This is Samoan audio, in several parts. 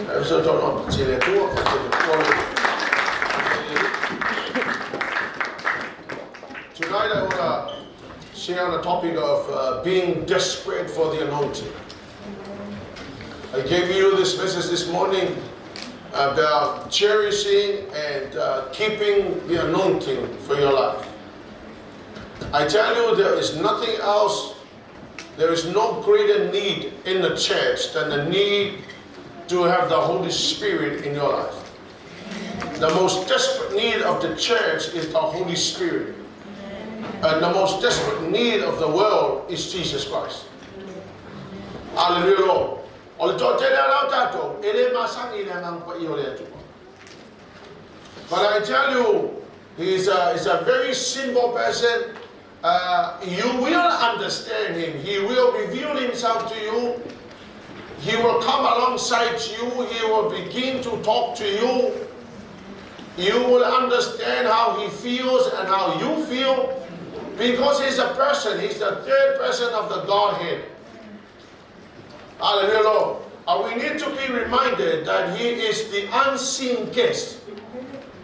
Tonight I want to share on the topic of being desperate for the anointing. I gave you this message this morning about cherishing and keeping the anointing for your life. I tell you, there is nothing else, there is no greater need in the church than the need to have the Holy Spirit in your life. The most desperate need of the church is the Holy Spirit. And the most desperate need of the world is Jesus Christ. Hallelujah, Lord. O le toatele ala o tātou, e le masangi le Agaga Paia o le Atua. But I tell you, he's a very simple person. You will understand him. He will reveal himself to you. He will come alongside you. He will begin to talk to you. You will understand how he feels and how you feel, because he's a person. He's the third person of the Godhead. Hallelujah, Lord. And we need to be reminded that he is the unseen guest.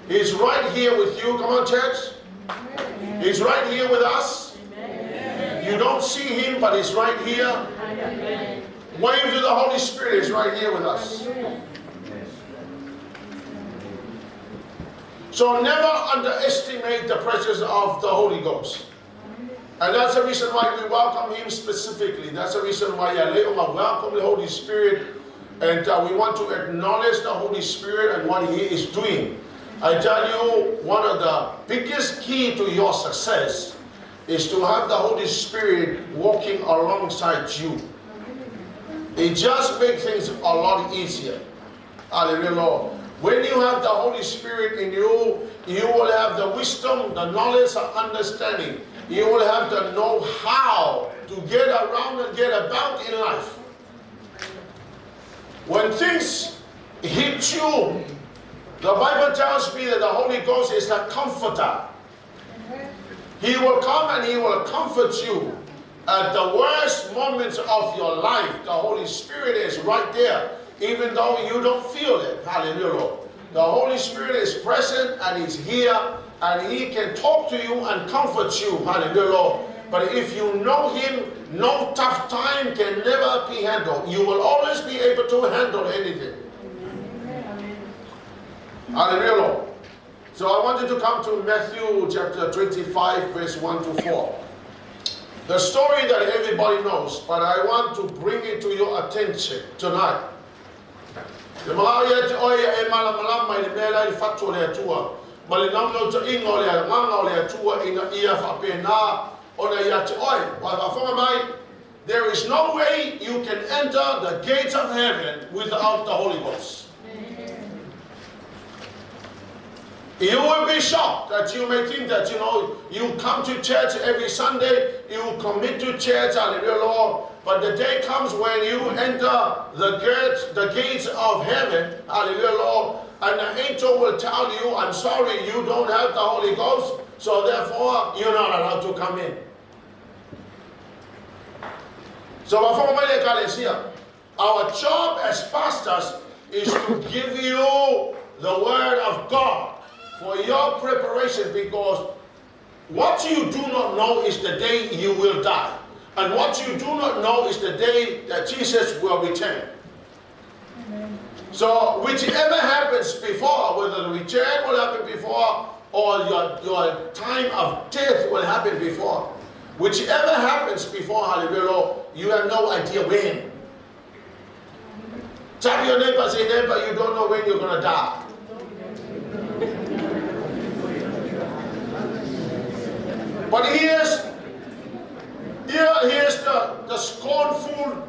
He's right here with you. Come on, church. He's right here with us. You don't see him, but he's right here. Wave to the Holy Spirit. He's right here with us. So never underestimate the presence of the Holy Ghost. And that's the reason why we welcome him specifically. That's the reason why we welcome the Holy Spirit. And we want to acknowledge the Holy Spirit and what he is doing. I tell you, one of the biggest key to your success is to have the Holy Spirit walking alongside you. It just makes things a lot easier. Hallelujah, Lord. When you have the Holy Spirit in you, you will have the wisdom, the knowledge, the understanding. You will have the know-how to get around and get about in life. When things hit you, the Bible tells me that the Holy Ghost is the comforter. He will come and he will comfort you at the worst moments of your life. The Holy Spirit is right there, even though you don't feel it. Hallelujah, Lord. The Holy Spirit is present and he's here, and he can talk to you and comfort you. Hallelujah, Lord. But if you know him, no tough time can never be handled. You will always be able to handle anything. Hallelujah, Lord. So I want you to come to Matthew chapter 25, verse 1 to 4. The story that everybody knows, but I want to bring it to your attention tonight. Te mga ia te oe e malamalama i le mea la i fatu o le Atua. Ma le naunau ta inga o le agaga o le Atua ina ia faapena ona ia te oe. Wa whaafonga mai, there is no way you can enter the gates of heaven without the Holy Ghost. You will be shocked that you may think that, you know, you come to church every Sunday, you commit to church, hallelujah, Lord. But the day comes when you enter the gates of heaven, hallelujah, Lord, and the angel will tell you, I'm sorry, you don't have the Holy Ghost, so therefore you're not allowed to come in. So, our job as pastors is to give you the word of God for your preparation, because what you do not know is the day you will die. And what you do not know is the day that Jesus will return. Amen. So whichever happens before, whether the return will happen before or your time of death will happen before, whichever happens before, hallelujah, Lord, you have no idea when. Tap your neighbor, say, neighbor, you don't know when you're going to die. But here's the scornful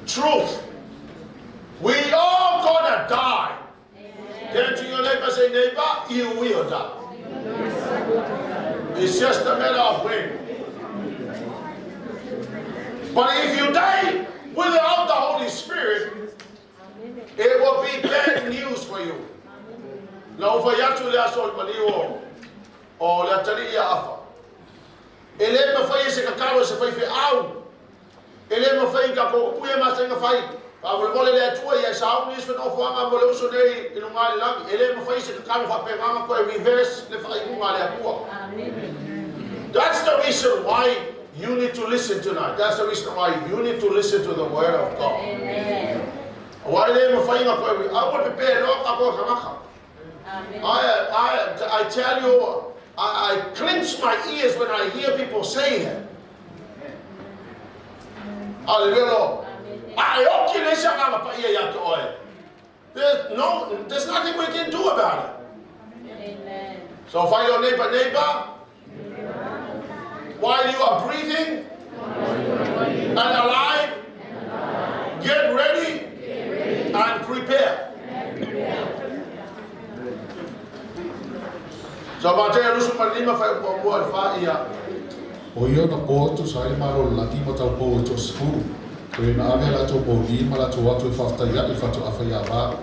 truth. We all gonna die. Turn to your neighbor, say, neighbor, you will die. It's just a matter of when. But if you die without the Holy Spirit, it will be bad news for you. La ufa yatu le aso maliwo o le atali ia afa. E le mawhai se kakalo se whai whe au. E le mawhai ka ko upu e masenga whai. Faamolemole le Atua ia e sauni isi nofoaga mo le uso nei i luga i le lagi. E le mafai se tatalo faapegaga toe reverse le faaiuga a le Atua. That's the reason why you need to listen tonight. That's the reason why you need to listen to the word of God. Aua e le mafai ona toe aua le pepe loa tatou tagata. I tell you, I clench my ears when I hear people saying it. Hallelujah, Lord. A e oki le isi Agaga Paia ia te oe. There's, no, there's nothing we can do about it. Amen. So find your neighbor, neighbor, while you are breathing and alive, get ready and prepare. So Mateo 25 fuaiupu muamua i le 4 ia. O ia ona po e tusa ai le Malo o le lagi ma taupou e toasefulu, toe na ave a latou moli ma latou ato e faafetai aʻe i le faatoa faiava.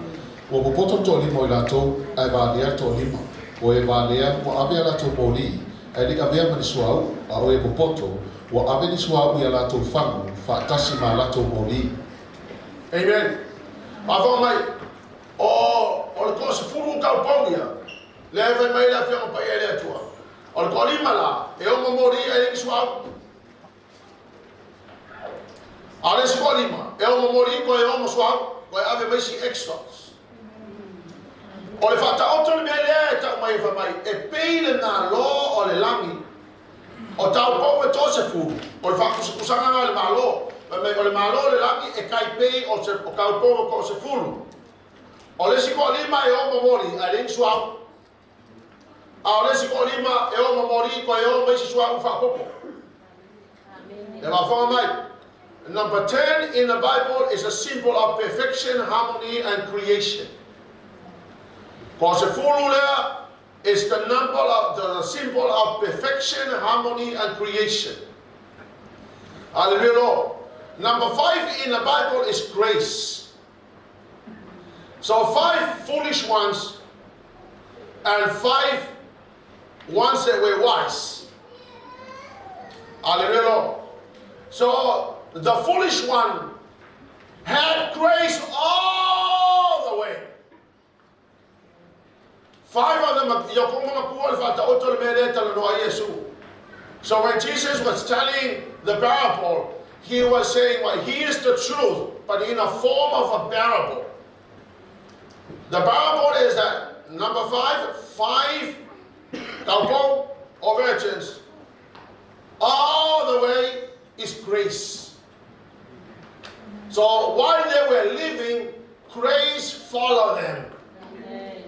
Ua popoto le toalima o i latou, ae valea le toalima. O e valea, ua ave a latou moli, ae le i avea ma ni suauu, a o e popoto, ua ave ni suauu i a latou fagu, faatasi ma a latou moli. Amen. Faafofoga mai, o, o le toasefulu taupou ia, lea e fai mai le Afioga Paia i le Atua. O le toalima la, e ono moli ae leai ni suauu. A o le isi toalima, e ono moli toe ono suauu, toe ave ma isi extras. O le faataoto le mea lea e tau mai e fai mai, e pei le Malo o le lagi, o taupou e toasefulu, o le faatusatusaga lena o le Malo. Fai mai, o le Malo o le lagi e tai pei o se, o taupou e toasefulu. O le isi toalima e ono moli ae leai ni suauu. A o le isi toalima e ono moli toe ono ma isi suauu faaopoopo. E faafofoga mai. Number 10 in the Bible is a symbol of perfection, harmony and creation. Toasefulu lea is the number of the symbol of perfection, harmony and creation. Hallelujah, Lord. Number 5 in the Bible is grace. So 5 foolish ones and 5 ones that were wise. Hallelujah, Lord. So the foolish one had grace all the way. 5 of them, ia kou manatua le faataoto o le mea lea e talanoa ai Iesu. So when Jesus was telling the parable, he was saying, well, he is the truth, but in a form of a parable. The parable is that, number 5, 5 taupou or virgins, all the way is grace. So while they were living, grace followed them. Amen.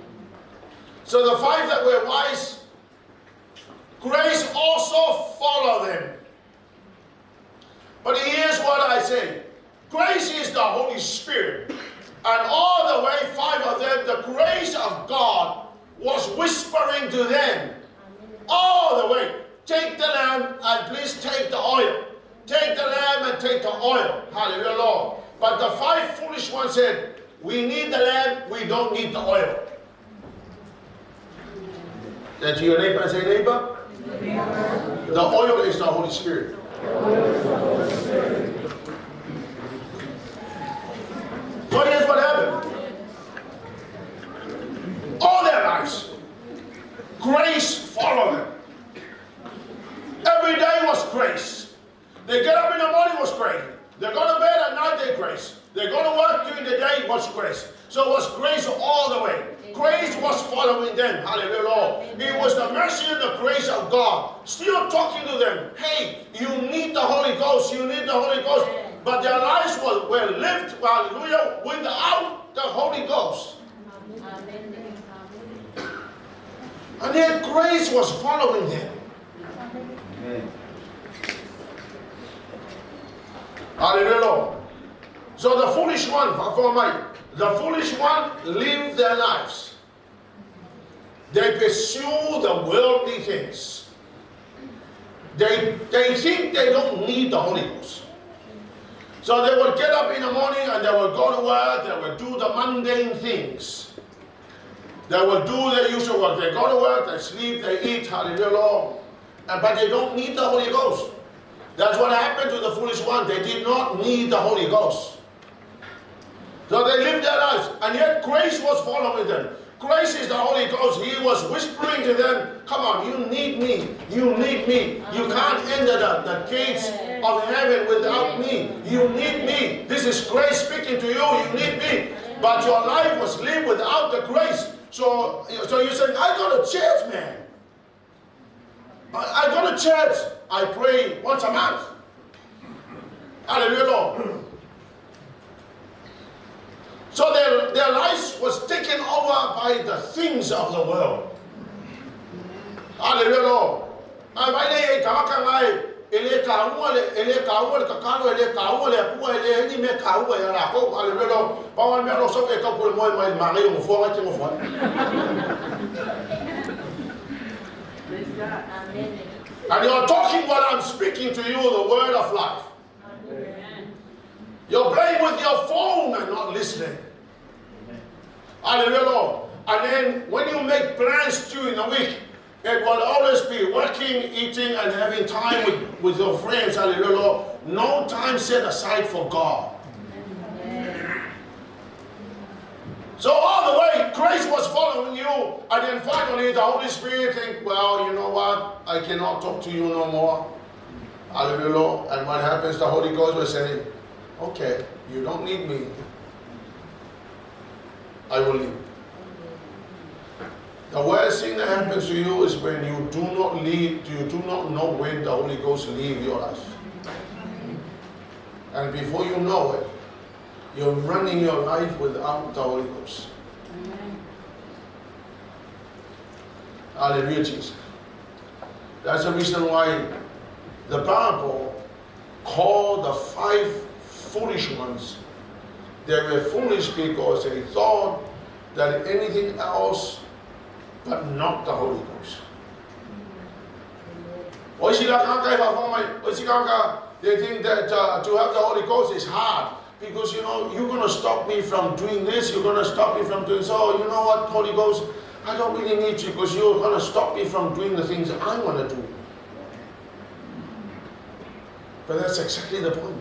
So the 5 that were wise, grace also followed them. But here's what I say. Grace is the Holy Spirit. And all the way, 5 of them, the grace of God was whispering to them all the way, take the lamb and please take the oil. Take the lamb and take the oil. Hallelujah, Lord. But the 5 foolish ones said, we need the lamb, we don't need the oil. Then to your neighbor and say, neighbor, the oil is the Holy Spirit. So here's what happened. All their lives, grace followed them. Every day was grace. They get up in the morning was grace. They go to bed at night, they grace. They go to work during the day was grace. So it was grace all the way. Grace was following them. Hallelujah, Lord. It was the mercy and the grace of God still talking to them. Hey, you need the Holy Ghost. You need the Holy Ghost. But their lives were lived, hallelujah, without the Holy Ghost. Amen. And yet grace was following them. Hallelujah, Lord. So the foolish one, faafofoga mai, the foolish one live their lives. They pursue the worldly things. They think they don't need the Holy Ghost. So they will get up in the morning and they will go to work, they will do the mundane things. They will do their usual work. They go to work, they sleep, they eat, hallelujah, Lord. But they don't need the Holy Ghost. That's what happened to the foolish one. They did not need the Holy Ghost. So they lived their lives, and yet grace was following them. Grace is the Holy Ghost. He was whispering to them, come on, you need me. You need me. You can't enter the gates of heaven without me. You need me. This is grace speaking to you. You need me. But your life was lived without the grace. So you're saying, I go to church, man. I go to church. I pray once a month. Hallelujah, Lord. So their lives was taken over by the things of the world. Hallelujah, Lord. And you're talking while I'm speaking to you the word of life. You're playing with your phone and not listening. Hallelujah, Lord. And then when you make plans during the week, it will always be working, eating, and having time with your friends. Hallelujah, Lord. No time set aside for God. Amen. So all the way, grace was following you. And then finally, the Holy Spirit think, well, you know what? I cannot talk to you no more. Hallelujah, Lord. And what happens? The Holy Ghost will say, okay, you don't need me. I will leave. The worst thing that happens to you is when you do not leave, you do not know when the Holy Ghost leaves your life. And before you know it, you're running your life without the Holy Ghost. Amen. Hallelujah, Jesus. That's the reason why the Bible called the five foolish ones. They were foolish because they thought that anything else but not the Holy Ghost. They think that to have the Holy Ghost is hard because, you know, you're going to stop me from doing this, you're going to stop me from doing so. You know what, Holy Ghost, I don't really need you because you're going to stop me from doing the things I want to do. But that's exactly the point.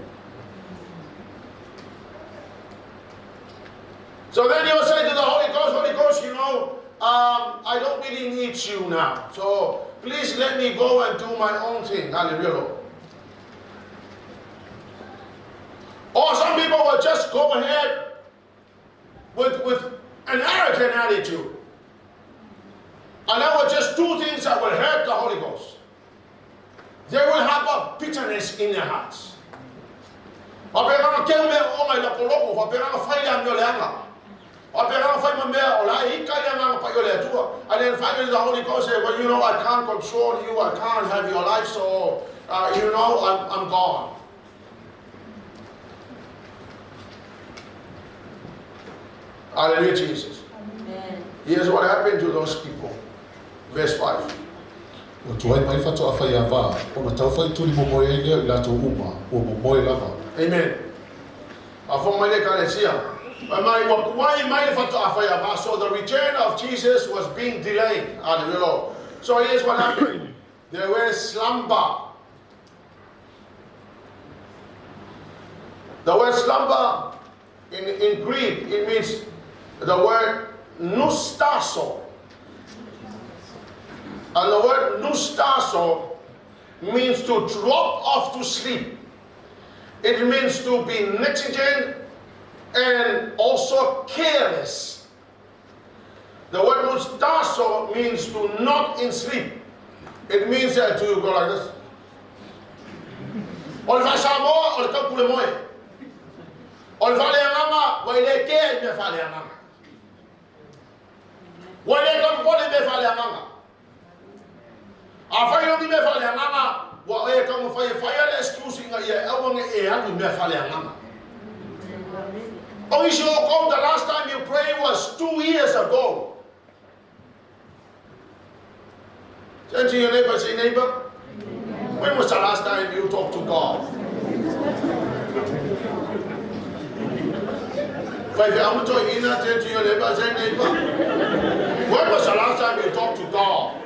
So then you'll say to the Holy Ghost, Holy Ghost, you know, I don't really need you now. So please let me go and do my own thing. Hallelujah. Or some people will just go ahead with an arrogant attitude. And they will just do things that will hurt the Holy Ghost. They will have a bitterness in their hearts. And then finally the Holy Ghost said, well, you know, I can't control you, I can't have your life, so, you know, I'm gone. Hallelujah, Jesus. Amen. Here's what happened to those people. Verse 5. Amen. So the return of Jesus was being delayed. Hallelujah. So here's what happened. There was slumber. The word slumber in Greek, it means the word nustaso. And the word nustaso means to drop off to sleep. It means to be negligent and also careless. The word nustaso means to not in sleep. It means that to go like this. The last time you prayed was 2 years ago. Turn to your neighbor, say, neighbor, when was the last time you talked to God? Turn to your neighbor, say, neighbor, when was the last time you talked to God?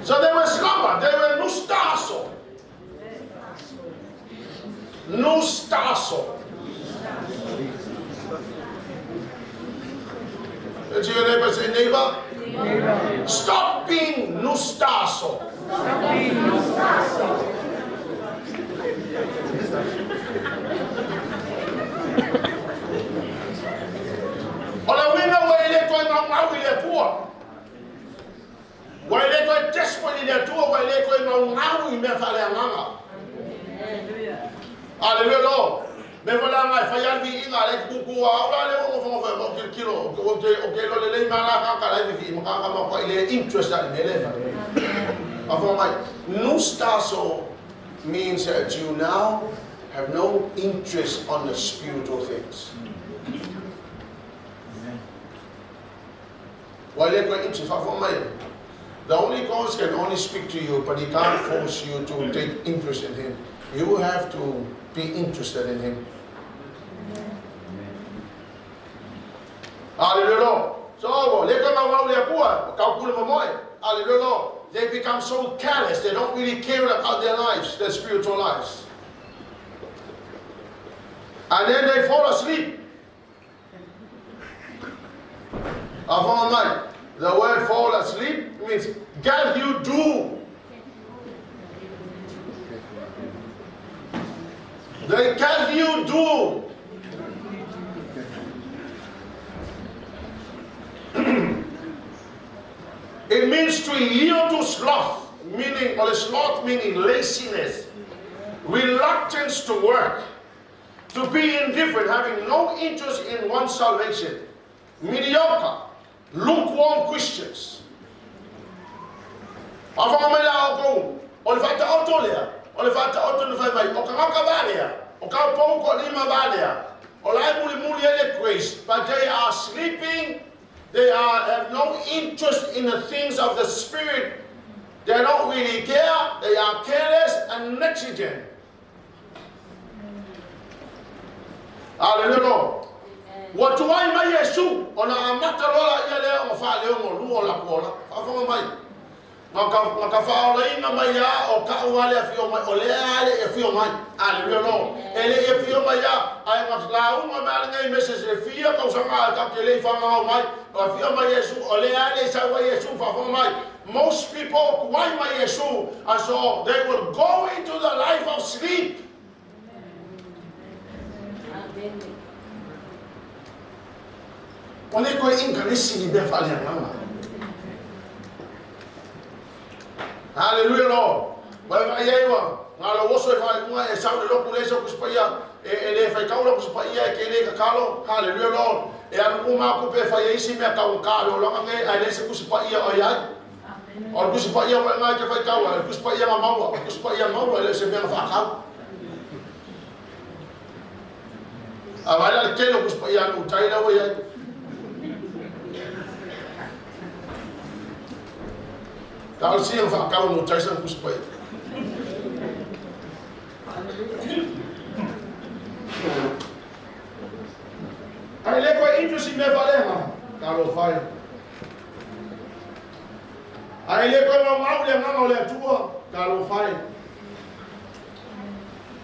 So they were slumber, they were nustaso. Nustaso. Turn to your neighbor and say, neighbor, Neighbor. stop being nustaso. Stop being nustaso. O le uiga ua e le toe gaugau i le Atua. Ua e le toe desperate i le Atua, ua e le toe gaugau i mea faaleagaga. Hallelujah, Lord. Me foi la ngai fai al viiga le kuku a ora le o fo fo mo kilo kilo o ke o ke lo le le ma la ka ka la vi ma ka ka ma ko ile interest al me le fa. A fo mai nustaso means that you now have no interest on the spiritual things. Ua le koe interest fa fo mai. The Holy Ghost can only speak to you, but he can't force you to take interest in him. You have to be interested in him. Hallelujah, Lord. So, le koe mau le Atua, kau kule momoe. Hallelujah, Lord. They become so callous, they don't really care about their lives, their spiritual lives. And then they fall asleep. Afong mai. The word fall asleep means get you do. They can you do. It means to yield to sloth, meaning, or sloth meaning laziness, reluctance to work, to be indifferent, having no interest in one's salvation, mediocre, lukewarm Christians. Afonga mai la o kou, o le whata lea, o le whata le whai mai, o ka ngaka valea, o ka pou ko lima valea, o lai muli muli ele grace, but they are sleeping, they are, have no interest in the things of the Spirit. They don't really care, they are careless and negligent. Hallelujah. Ua tuai mai Iesu, ona amata loa laia lea o faaleogo lua o laku ola. Faafofoga mai. Na ka, na ka faaolaina mai lava o ka'u lava le afio mai, o lea lava le afio mai. Aleluia Lord. E le i afio mai lava, ae na lauga mai lava lenei message i le fia tausaga ae tatou te le i faagagau mai. Na afio mai Iesu, o lea lava le i sau ai Iesu, faafofoga mai. Most people tuai mai Iesu, and so they will go into the life of sleep. Ua le toe inkalesi ni mea faaleagaga. Hallelujah Lord. Ua e vaai ai ua na lou oso e faaiuga e sau le lotu le sau kusipaia e, e le faitau lau kusipaia e ke le tatalo. Hallelujah Lord. E alu uma aku pe fai ai isi mea taugata le olaga nei ae leai se kusipaia o iai. O le kusipaia ua e ngai te faitau ai, o le kusipaia na maua, o le kusipaia maua e le o se mea na faatau. A vaai la le tele o Tusi Paia a Nu'u Tai la ua i ai. Talosia na faatau e Nu'u Tai sana Tusi Paia. Ae le koe interest i mea faaleaga, talofa e. Ae le koe maumau le agaga o le Atua, talofa e.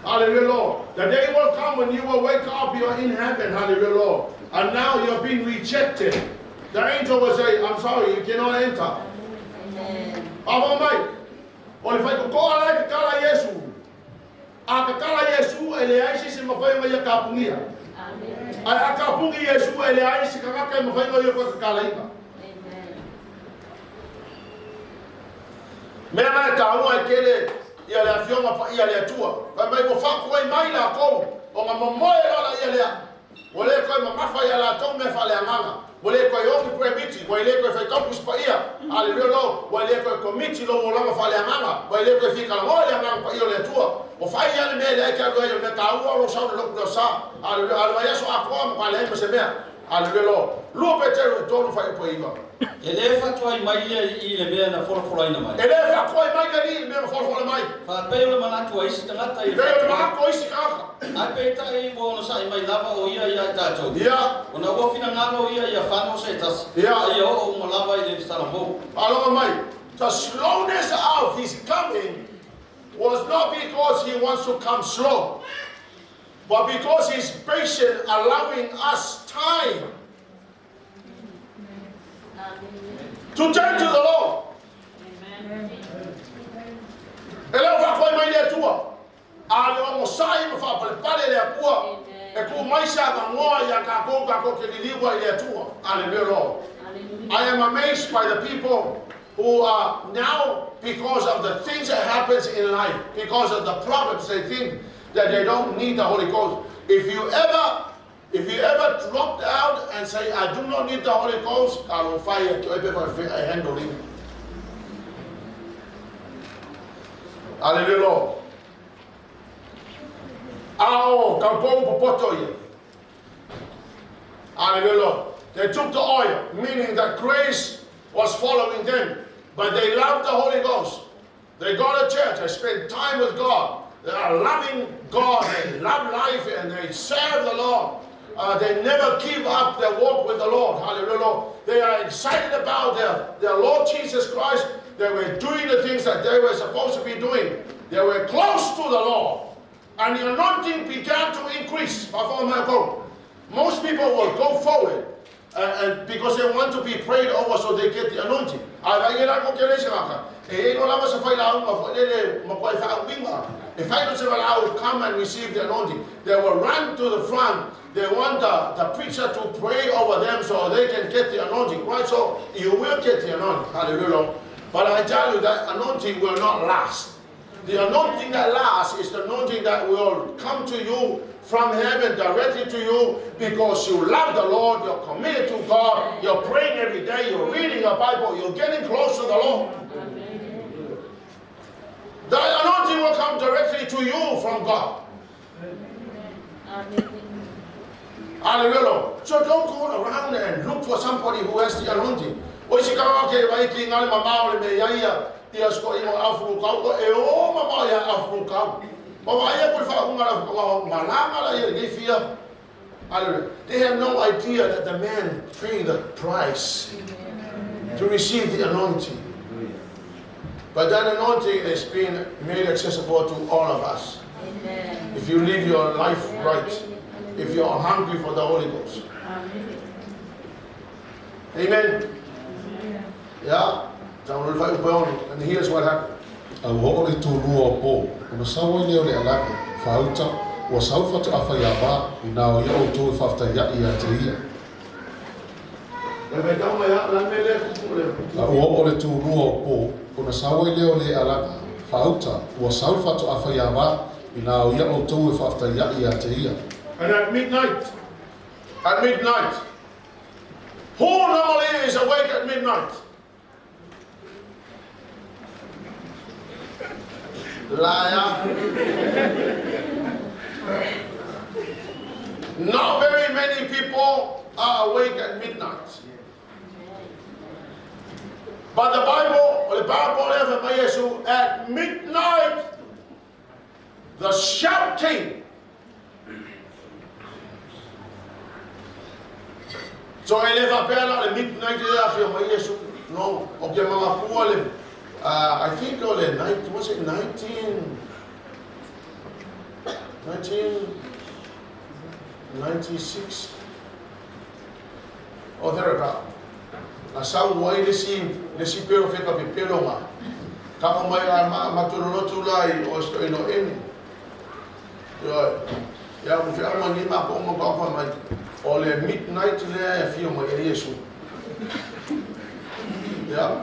Hallelujah, Lord. The day will come when you will wake up, you are in heaven. Hallelujah, Lord. And now you have been rejected. The angel will say, I'm sorry, you cannot enter. Amen. Faafofoga mai, o le faitotoa la e tatala Iesu. A tatala Iesu, e leai se isi e mafai ona ia tapugia. Amen. Ae a tapugi Iesu, e leai se tagata e mafai ona ia toe tatalaina. Amen. Mea na e taua e tele ia le Afioga Paia a le Atua. Fai mai ua faakuai mai latou, ona momoe loa laia lea. Ua le toe mamafa ia latou mea faaleagaga. Ua le toe ogi prayer meeting, ua le toe faitau Tusi Paia, Aleluia Lord, ua le toe komiti lou olaga faaleagaga, ua le toe fikalanoa i le Agaga Paia o le Atua. Ua fai lava le mea e leai te alu ai, o le mea taua o lou sau i le lotu i le Aso Sa. Aleluia, alu ai aso atoa ma leai ma se mea. Aleluia Lord. 2 Peteru 3 fuaiupu e 9. E le faatuai mai le Alii i le mea na folafolaina mai. E le faatuai mai le Alii i le mea na folafola mai. Faapei o le manatu a isi tagata i le Pei o le faatuai. manatu o isi tagata. Ae peitai ua onosai mai lava o ia ia i tatou. Ia. Ona ua finagalo ia ia fano se tasi, Ia. a ia oo uma lava i le talavou. Faalogo mai. The slowness of his coming was not because he wants to come slow. But because He's patient, allowing us time to turn to the Lord. E leo whakoe mai le Atua. A le ogosai ma whaapalepale le Atua. E ku mai sa ka ngoa ia kākou kākou ke liliwa i le Atua. Hallelujah, Lord. I am amazed by the people who are now, because of the things that happens in life, because of the problems, they think that they don't need the Holy Ghost. If you ever if you ever dropped out and say, I do not need the Holy Ghost, I will fire to I handle him. Hallelujah, Lord. Ao, kaupou popoto ia. Hallelujah, Lord. They took the oil, meaning that grace was following them. But they loved the Holy Ghost. They go to church, they spend time with God. They are loving God, they love life, and they serve the Lord. They never give up their walk with the Lord. Hallelujah. Lord. They are excited about their Lord Jesus Christ. They were doing the things that they were supposed to be doing. They were close to the Lord. And the anointing began to increase. Most people will go forward and because they want to be prayed over so they get the anointing. If I don't say, well, I will come and receive the anointing. They will run to the front. They want the preacher to pray over them so they can get the anointing. Right? So you will get the anointing. Hallelujah. But I tell you that anointing will not last. The anointing that lasts is the anointing that will come to you from heaven directly to you because you love the Lord, you're committed to God, you're praying every day, you're reading your Bible, you're getting close to the Lord. Amen. The anointing will come directly to you from God. Amen. Hallelujah. So don't go around and look for somebody who has the anointing. O si ka ke vai ki ngale mamao le me ia ia sko ingo afru kau ko e o mamao ia afru kau. Ma wa ia ko fa unga la ko malanga la ia ni fia. Hallelujah. They have no idea that the man paid the price to receive the anointing. But that anointing is being made accessible to all of us. Amen. If you live your life right, if you are hungry for the Holy Ghost. Amen. Amen. Yeah. And here's what happened. A ua oo le itulua o po, ona sau ai lea o le alaka, faauta, ua sau le faatoafa ia va, inā o ia outou e faafetai aʻe ia te ia. A ua oo le itulua o po, ona sau ai lea o le alaka, faauta, ua sau le faatoafa ia va, inā o ia outou e faafetai aʻe ia te ia. And at midnight, who normally is awake at midnight? Liar. Not very many people are awake at midnight. But the Bible, or the parable of at midnight, the shout came. So e le faapea la o le midnight lea afio mai Iesu. No, o ke mangapua le I think o le 19, was it 19 1996 or thereabout. Na sau ai le si le si pero feka pe pelonga. Ka mo mai a ma matulolotu la i o sto ino eni. Yo ya mo fi ama ni ma ko mo ka fa mai. O le midnight le e fio mai e Iesu. Ya.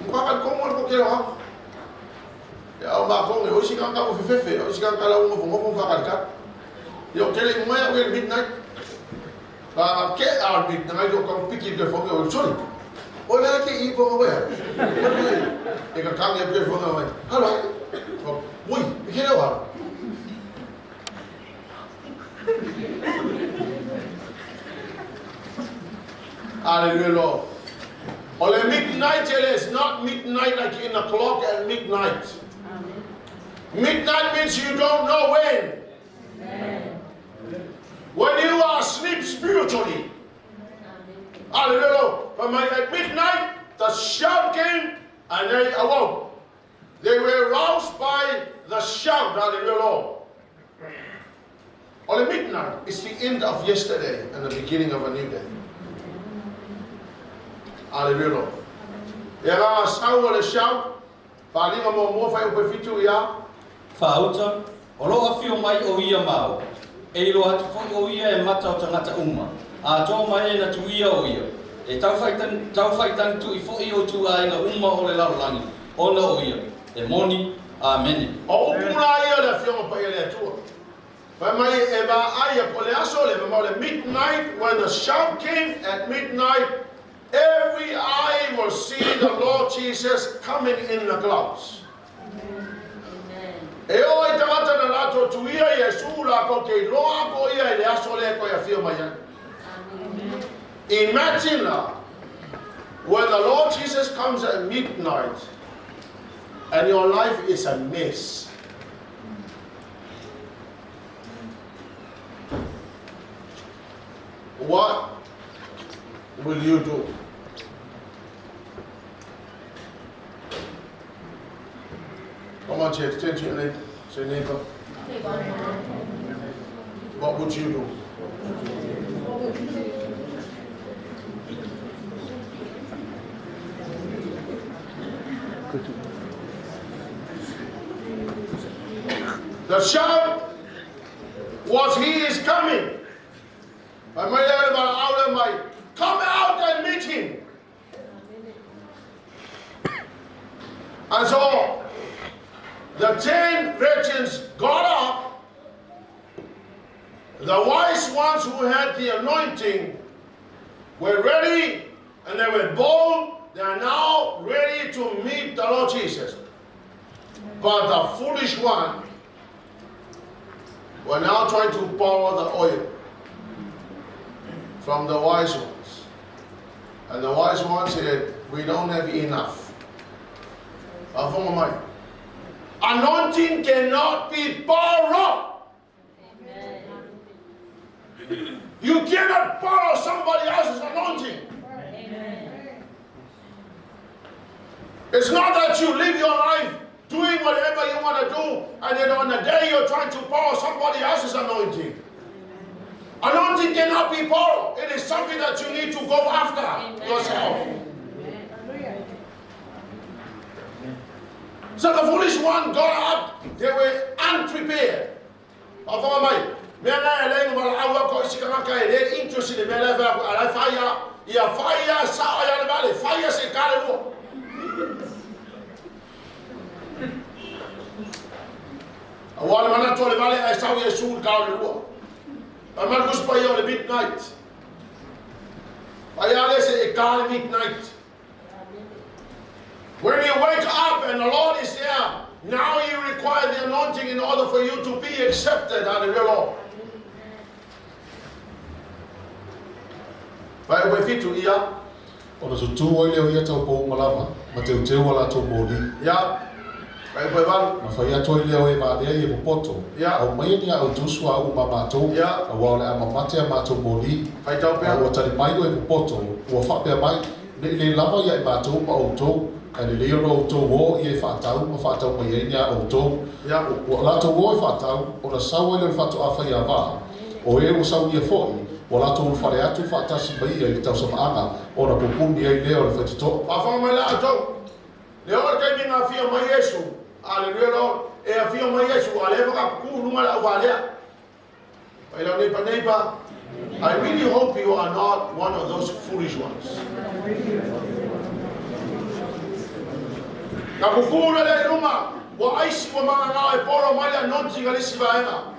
Mo ka ko mo ko ke ha. Ya o ma ko o si ka ka mo fefe, o si ka ka la mo mo fa ka ka. Yo ke le mo ya o midnight. Ka ke a midnight o ka piki ke fo o sorry. O le ke i po mo ya. E ka ka nge pe fo mo. Hello. Ui, ke le wa. Hallelujah, Lord. O le midnight it is not midnight like in the clock at midnight. Amen. Midnight means you don't know when. Amen. When you are asleep spiritually. Amen. Hallelujah, Lord. But at midnight, the shout came and they awoke. They were roused by the shout. Hallelujah, Lord. O le midnight is the end of yesterday and the beginning of a new day. Hallelujah, Lord. E agaga sau o le shout, Faaaliga muamua faaiupu e fitu, ia. Faauta, O lo o afio mai o ia ma au, e iloa atu foi o ia e mata o tagata uma, atoa ma e na tuia o ia, e taufaitagitu'i foi o ituaiga uma o le lalolagi, ona o ia, e moni. Amene. O upu la ia o le Afioga Paia a le Atua, fai mai e vaai a po le aso le mamao le midnight, when the shout came at midnight, every eye will see the Lord Jesus coming in the clouds. E oo i tagata na latou tuia Iesu lakou ke iloa aku o ia i le aso lea e koe afio mai ai. Imagine la, when the Lord Jesus comes at midnight and your life is a mess. What will you do? Come on, church, turn to your neighbor. Say, neighbor, what would you do? The shout was, he is coming. Fai mai lea o le valaau lea mai, Come out and meet him. And so the 10 virgins got up, the wise ones who had the anointing were ready and they were bold. They are now ready to meet the Lord Jesus. But the foolish one were now trying to borrow the oil from the wise ones. And the wise ones said, we don't have enough. Faafofoga mai. Anointing cannot be borrowed. You cannot borrow somebody else's anointing. It's not that you live your life doing whatever you want to do, and then on the day you're trying to borrow somebody else's anointing. Anointing cannot be borrowed. It is something that you need to go after yourself. So the foolish one got up, they were unprepared. Faafofoga mai, mea la e leai ma valaau aku isi tagata e le interest i le mea la e fai aku, a la e fai a, ia fai a sao ia le vale, fai a se kale lua. Aua le manatu o le vale ae sau Iesu i le kao le lua. Fai mai le Tusi Paia o le midnight. Fai a le se e ka le midnight. When you wake up and the Lord is there, now you require the anointing in order for you to be accepted by the real Lord. Vai o fitu ia. Ona tutū ai lea o ia taupou uma lava, ma teuteu a latou moli. Ia. Vai o valu. Ona fai atu ai lea o e valea i e popoto, Ia. Aumaia ni a outou suauu ma matou, Ia. auā o le a mamate a matou moli. Faitau pea. A ua tali mai o e popoto, ua faapea mai, Ne i le lava ia i matou ma outou, ae lelei ona outou o ia e faatau ma faatau mai ai ni a outou. Ia. Ua latou o e faatau, ona sau ai lea o le faatoa fai ava, o e ua saunia foi, ua latou ulufale atu faatasi ma ia i le tausamaaga, ona pupuni ai lea o le faitotoa. Faafofoga mai la outou, le oo le taimi na afio mai Iesu, Aleluia Lord, e afio mai Iesu, a leva ka kuku lunga le auvalea. Pai lau neighbor, neighbor, I really hope you are not one of those foolish ones. Na kuku le lea i lunga, ua aisi ua mangagao e polo mai le anointing a le isi vaega.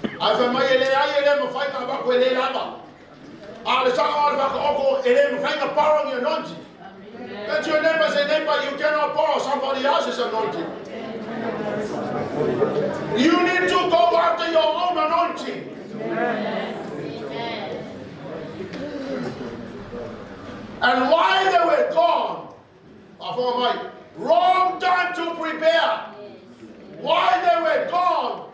Ae fai mai e leai e le mafai na avatu e le lava. A o le sao o le whakaoko e le mafai na borrow ni anointing. Turn to your neighbor say, neighbor, you cannot borrow somebody else's anointing. You need to go after your own anointing. And while they were gone, faafofoga mai, wrong time to prepare. While they were gone,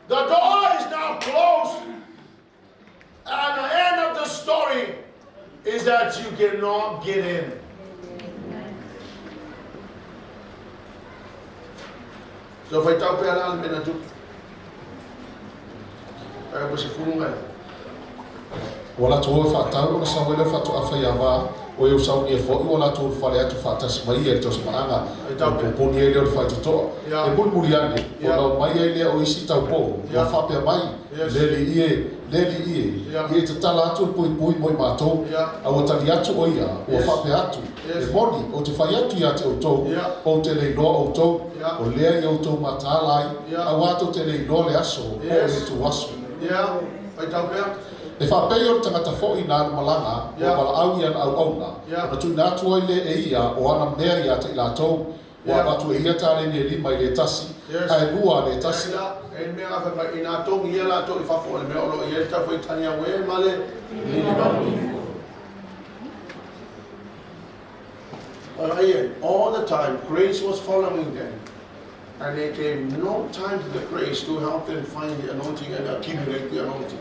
the door is now closed. And the end of the story is that you cannot get in. So faitau pea la le mea na tupu. Fuaiupu 10 ngai. Ua latou o e faatau, ona sau ai lea o le faatoafaiava, o e ua saunia foi ua latou ulufale atu faatasi mai ia i le tausimaaga, ona poponi ai lea o le faitotoa. E mulimuli ane, ona omai ai lea o isi taupou, ua faapea mai, Le alii e, le alii e, ia e tatala atu le puipui mo i matou. A ua tali atu o ia, ua faapea atu, E moni, ou te fai atu ia te outou, ou te le iloa outou, o lea ia outou mataala ai, auā tou te le iloa le aso po o le ituaso. E faapei o le tagata foi na alu malaga, ua valaau i ana auauna, ona tuuina atu ai lea e ia o ana mea ia te i latou, ua avatu e ia taleni e lima i le tasi, ae lua a le tasi. All the time, grace was following them. And they gave no time to the grace to help them find the anointing and accumulate the anointing.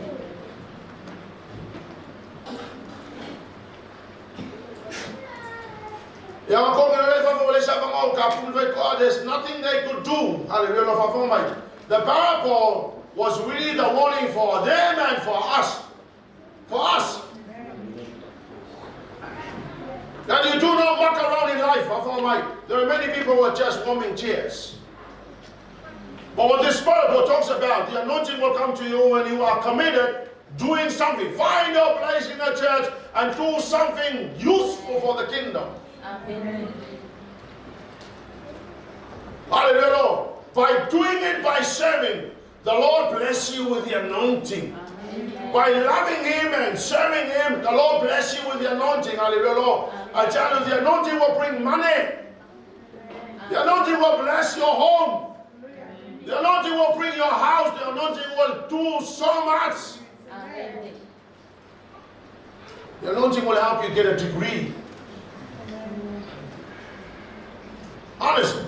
There's nothing they could do. Hallelujah. The parable was really the warning for them and for us. For us. That you do not walk around in life. There are many people who are just warming chairs. But what this parable talks about, the anointing will come to you when you are committed doing something. Find your place in the church and do something useful for the kingdom. Amen. Hallelujah, Lord. By doing it, by serving, the Lord bless you with the anointing. Amen. By loving Him and serving Him, the Lord bless you with the anointing. Hallelujah, Lord. I tell you, the anointing will bring money. The anointing will bless your home. The anointing will bring your house. The anointing will do so much. Amen. The anointing will help you get a degree. Honestly.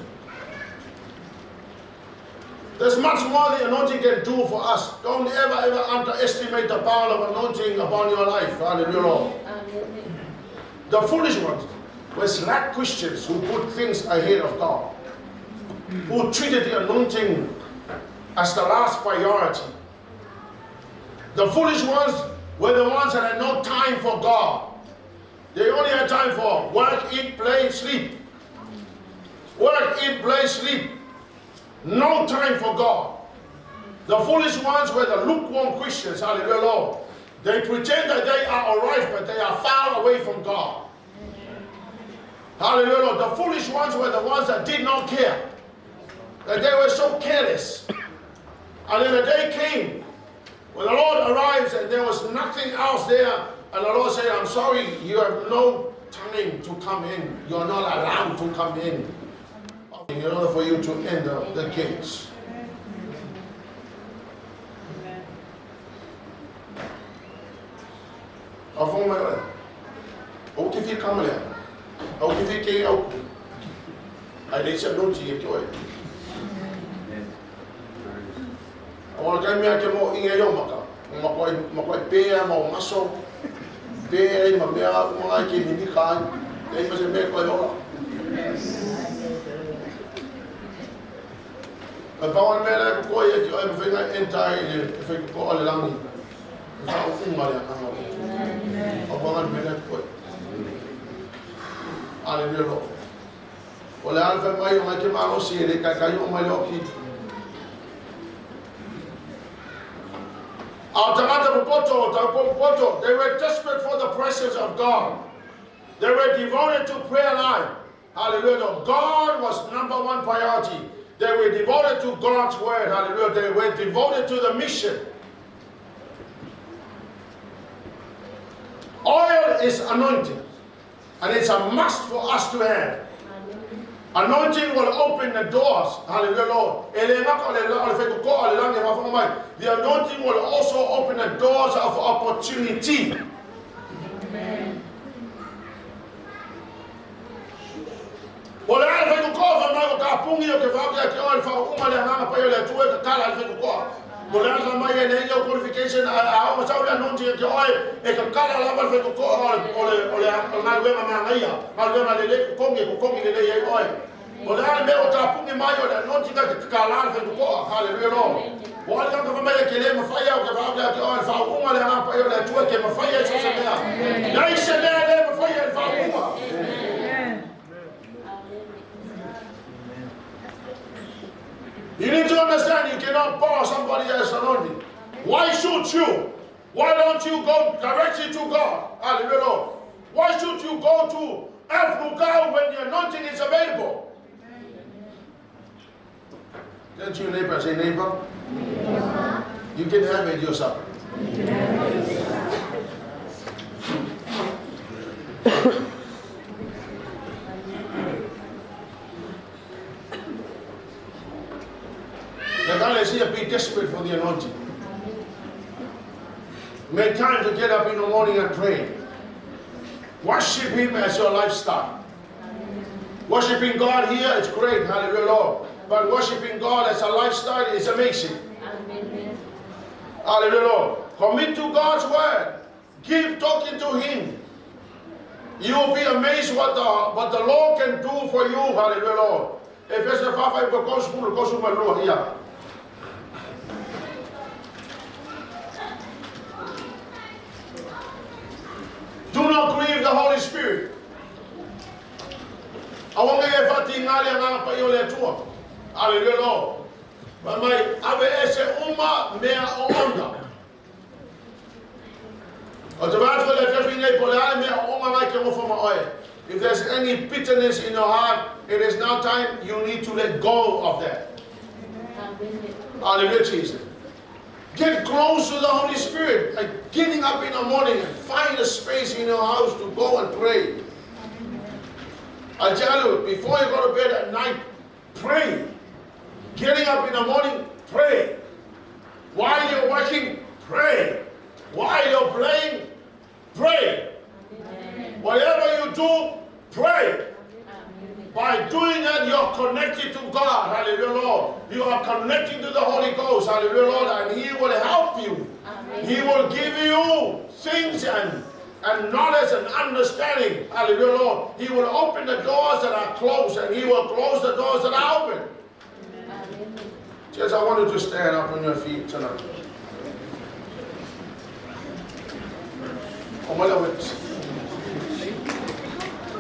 There's much more the anointing can do for us. Don't ever, ever underestimate the power of anointing upon your life. Hallelujah, Lord. Amen. The foolish ones were slack Christians who put things ahead of God, who treated the anointing as the last priority. The foolish ones were the ones that had no time for God. They only had time for work, eat, play, sleep. Work, eat, play, sleep. No time for God. The foolish ones were the lukewarm Christians, hallelujah, Lord. They pretend that they are all right, but they are far away from God. Hallelujah, Lord. The foolish ones were the ones that did not care. That they were so careless. And then the day came when the Lord arrives and there was nothing else there. And the Lord said, I'm sorry, you have no time to come in. You are not allowed to come in. In order for you to enter the gates. A fo mai oe. Ou te fia kama lea. Ou te fia kei au ku. Ai le se no ti e ke oe. A wala kai mea ke mo inga yo maka. Ma koi pea ma o maso. Pea i ma mea uma ngai ke mimi kai. Nei ma se mea koe ola. E pawan mea lea ko koe e ki oe ma whainga entai i le whai ko o le langi. E wha o unga lea anga o. O pawan mea lea koe. Hallelujah, Lord. O le alfa mai o ngai ke malosi e le kai kai o mai le oki. Ao tagata popoto, tau popoto, they were desperate for the presence of God. They were devoted to prayer life. Hallelujah. God was number one priority. They were devoted to God's word. Hallelujah. They were devoted to the mission. Oil is anointing, and it's a must for us to have. Anointing will open the doors. Hallelujah, Lord. The anointing will also open the doors of opportunity. Amen. O le ala whai kokoa wha mai o ka pungi o ke whaokea ke oe wha uma le hanga pai o le atue ka kala ala whai kokoa. Mo le ala mai e nei o qualification a a o masau le anointing ke oe e ka kala ala whai kokoa o le o le o le ngaluenga mangaia, ngaluenga le le kokongi kokongi le le ei oe. O le a le mea o tapuni mai o le anointing ke kalā le whaitukoa. Hallelujah, Lord. O ale ka whamai ke le mawhai au ke whaau ke o le whaunga le anga pai o le atua ke mawhai ai so se mea. Nei se mea le mawhai ai le whaunga. You need to understand you cannot borrow somebody else's anointing. Why should you? Why don't you go directly to God? Hallelujah, Lord. Why should you go to Africa when the anointing is available? Turn to your neighbor and say, neighbor, you can have it yourself. The God is here, be desperate for the anointing. Make time to get up in the morning and pray. Worship Him as your lifestyle. Worshiping God here is great, hallelujah, Lord. But worshiping God as a lifestyle is amazing. Amen. Hallelujah, Lord. Commit to God's word. Keep talking to Him. You will be amazed what the Lord can do for you. Hallelujah, Lord. Efese 5, 5, here. Do not grieve the Holy Spirit. Hallelujah, Lord. Mai ave ese uma mea o ona. O te vātu le whiawhi nei po le ale mea o onga ngai ke ngofo ma oe. If there's any bitterness in your heart, it is now time you need to let go of that. Amen. Hallelujah, Jesus. Get close to the Holy Spirit. Like getting up in the morning and find a space in your house to go and pray. I tell you, before you go to bed at night, pray. Getting up in the morning, pray. While you're working, pray. While you're playing, pray. Amen. Whatever you do, pray. Amen. By doing that, you're connected to God. Hallelujah, Lord. You are connecting to the Holy Ghost. Hallelujah, Lord. And He will help you. Amen. He will give you things and knowledge and understanding. Hallelujah, Lord. He will open the doors that are closed, and He will close the doors that are open. Amen. Just, I want you to stand up on your feet tonight.